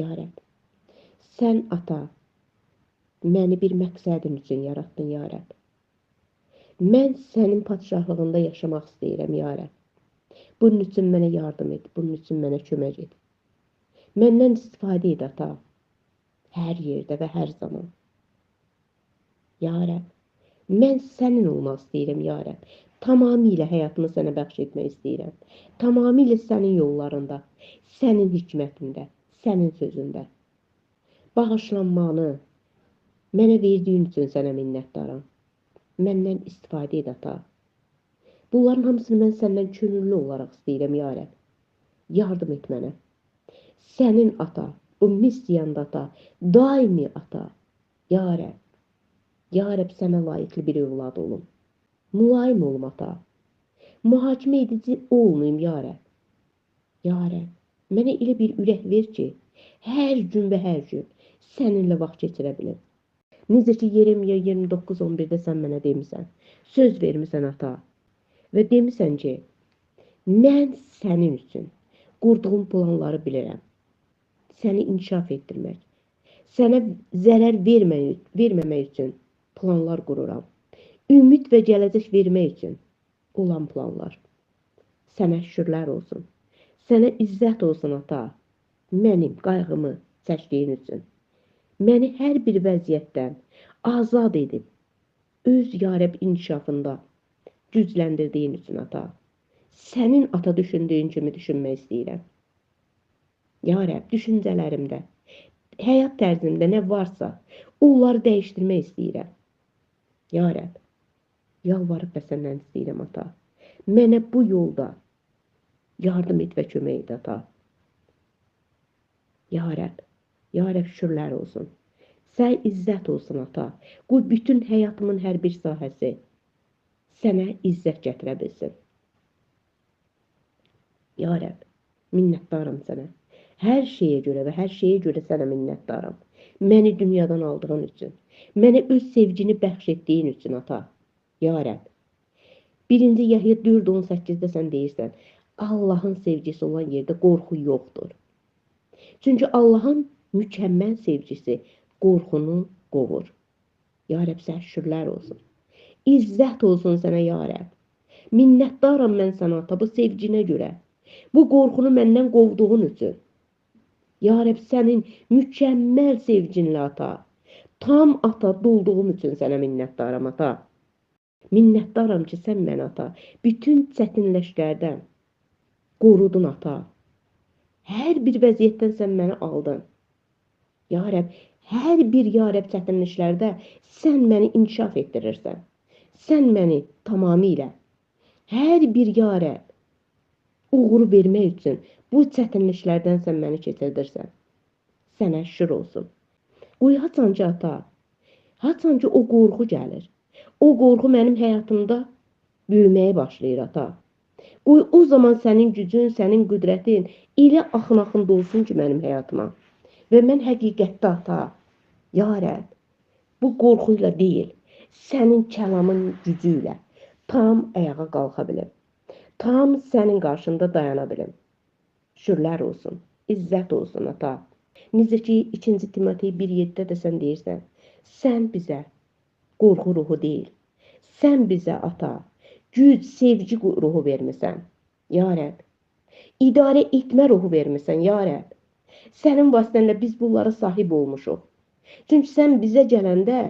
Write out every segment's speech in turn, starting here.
Ya Rəbb, sən ata, məni bir məqsədim üçün yaratdın, ya Rəbb. Mən sənin padşahlığında yaşamaq istəyirəm, ya Rəbb. Bunun üçün mənə yardım et, bunun üçün mənə kömək et. Məndən istifadə et, ata, hər yerdə və hər zaman. Ya Rəbb, mən sənin olmaq istəyirəm, ya Rəbb. Tamamilə həyatımı sənə bəxş etmək istəyirəm. Tamamilə sənin yollarında, sənin hikmətində, sənin sözündə. Bağışlanmanı mənə verdiyin üçün sənə minnətdaram. Məndən istifadə et, ata. Bunların hamısını mən səndən könüllü olaraq istəyirəm, ya Rəbb. Yardım et mənə. Sənin ata, bu missiyanda ata, daimi ata, ya Rəbb. Ya Rəbb, sənə layiqli bir övlad olum. Mülayim olum, ata. Mühakimə edici olmayım, ya Rəbb. Ya Rəbb, mənə elə bir ürək ver ki, hər gün və hər gün səninlə vaxt keçirə bilim. Necə ki, Yeremiya 29:11-də sən mənə demisən, söz vermisən, ata. Və demisən ki, mən sənin üçün qurduğum planları bilirəm. Səni inkişaf etdirmək, sənə zərər verməmək üçün planlar qururam. Ümid və gələcək vermək üçün olan planlar. Sənə şükürlər olsun. Sənə izzət olsun, ata. Mənim qayğımı çəkdiyin üçün. Məni hər bir vəziyyətdən azad edib, öz ya Rəbb inkişafında gücləndirdiyin üçün, ata. Sənin ata düşündüyün kimi düşünmək istəyirəm. Ya Rəbb, düşüncələrimdə, həyat tərzimdə nə varsa, onları dəyişdirmək istəyirəm. Ya Rəbb, yalvarıb və səndən istəyirəm, ata. Mənə bu yolda yardım et və kömək et, ata. Ya Rəbb, ya Rəbb, şükürlər olsun. Sənə izzət olsun, ata. Qoy bütün həyatımın hər bir sahəsi sənə izzət gətirə bilsin. Ya Rəbb, minnətdaram sənə. Hər şeyə görə və hər şeyə görə sənə minnətdaram. Məni dünyadan aldığın üçün, mənə öz sevgini bəxş etdiyin üçün, ata. Ya Rəbb, 1-ci Yəhya 4:18-də sən deyirsən, Allahın sevgisi olan yerdə qorxu yoxdur. Çünki Allahın mükəmməl sevgisi qorxunu qovur. Ya Rəbb, sənə şükürlər olsun. İzzət olsun sənə, ya Rəbb. Minnətdaram mən sənə, ata, bu sevginə görə. Bu qorxunu məndən qovduğun üçün. Ya Rəbb, sənin mükəmməl sevginlə, ata, tam ata dolduğum üçün sənə minnətdaram, ata. Minnətdaram ki, sən məni, ata, bütün çətinliklərdən qorudun, ata. Hər bir vəziyyətdən sən məni aldın. Ya Rəbb, hər bir, ya Rəbb, çətinliklərdə sən məni inkişaf etdirirsən. Sən məni tamamilə hər bir, ya Rəbb, uğuru vermək üçün bu çətinliklərdən sən məni keçirdirsən. Sənə şükür olsun. Qoy haçan ki, ata, haçan ki o qorxu gəlir. O qorxu mənim həyatımda böyüməyə başlayır, ata. Qoy o zaman sənin gücün, sənin qüdrətin elə axın-axın dolsun ki mənim həyatıma. Və mən həqiqətdə, ata, ya Rəbb, bu qorxuyla deyil, sənin kəlamın gücü ilə tam ayağa qalxa bilim. Tam sənin qarşında dayana bilim. Şükürlər olsun, izzət olsun, ata. Necə ki, 2-ci Timotey 1:7-də də sən deyirsən, sən bizə qorxu ruhu deyil, sən bizə, ata, güc, sevgi ruhu vermisən, ya Rəbb. İdarə etmə ruhu vermisən, ya Rəbb. Sənin vasitənlə biz bunlara sahib olmuşuq. Çünki sən bizə gələndə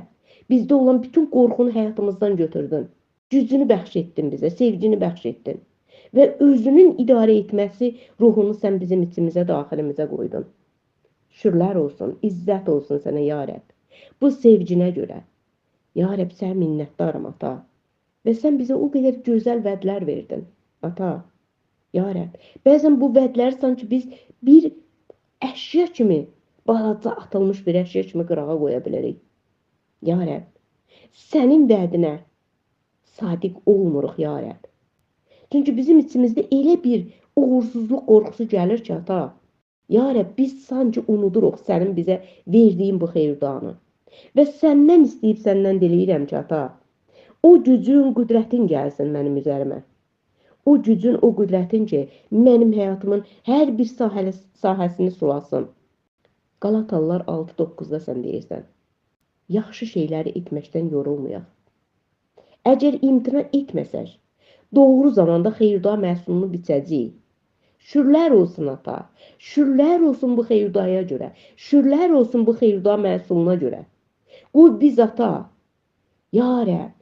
bizdə olan bütün qorxunu həyatımızdan götürdün. Gücünü bəxş etdin bizə, sevgini bəxş etdin. Və özünün idarə etməsi ruhunu sən bizim içimizə, daxilimizə qoydun. Şükürlər olsun, izzət olsun sənə, ya Rəbb. Bu sevginə görə, ya Rəbb, sənə minnətdaram, ata. Və sən bizə o qədər gözəl vədlər verdin, ata. Ya Rəbb, bəzən bu vədləri sanki biz bir əşya kimi, balaca atılmış bir əşya kimi qırağa qoya bilərik. Ya Rəbb, sənin vədinə sadiq olmuruq, ya Rəbb. Çünki bizim içimizdə elə bir uğursuzluq qorxusu gəlir ki, ata, ya Rəbb, biz sanki unuduruq sənin bizə verdiyin bu xeyirdanı. Və səndən istəyib, səndən diləyirəm ki, ata, o gücün, qüdrətin gəlsin mənim üzərimə. O gücün, o qüdrətin ki, mənim həyatımın hər bir sahəsini sulasın. Qalatalılar 6:9-da sən deyirsən. Yaxşı şeyləri etməkdən yorulmayaq. Əgər imtina etməsək, doğru zamanda xeyir-dua məhsulunu biçəcəyik. Şükürlər olsun ata, şükürlər olsun bu xeyir-duaya görə, şükürlər olsun bu xeyir-dua məhsuluna görə. Qoy biz ata, ya Rəbb,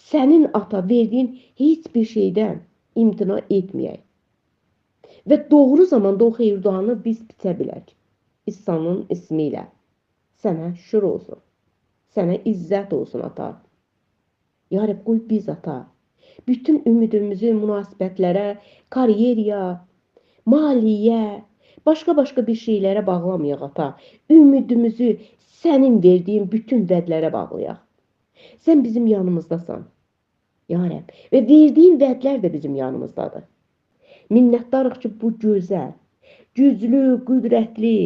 sənin ata verdiyin heç bir şeydən imtina etməyək. Və doğru zamanda o xeyir-duanı biz biçə bilək. İsa'nın ismi ilə. Sənə şükür olsun. Sənə izzət olsun ata. Ya Rəbb, qoy biz ata, bütün ümidimizi münasibətlərə, karyeriya, maliyyə, başqa-başqa bir şeylərə bağlamayaq ata. Ümidimizi sənin verdiyin bütün vədlərə bağlayaq. Sən bizim yanımızdasan, ya Rəbb, və verdiyin vədlər də bizim yanımızdadır. Minnətdarıq ki, bu gözəl, güclü, qüdrətli,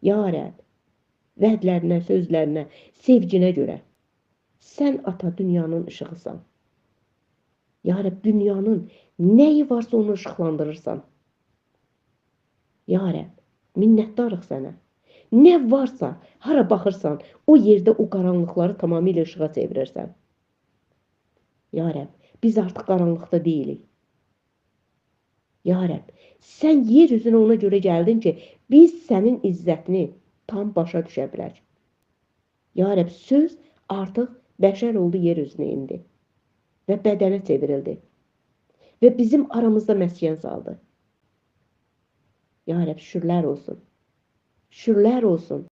ya Rəbb, vədlərinə, sözlərinə, sevginə görə sən ata dünyanın işığısan. Ya Rəbb, dünyanın nəyi varsa onu işıqlandırırsan. Ya Rəbb, minnətdarıq sənə. Nə varsa, hara baxırsan, o yerdə o qaranlıqları tamamilə işığa çevirirsən. Ya Rəbb, biz artıq qaranlıqda deyilik. Ya Rəbb, sən yer üzünə ona görə gəldin ki, biz sənin izzətini tam başa düşə bilək. Ya Rəbb, söz artıq bəşər oldu, yer üzünə indi və bədənə çevrildi və bizim aramızda məskən saldı. Ya Rəbb, şükürlər olsun. Şükürlər olsun.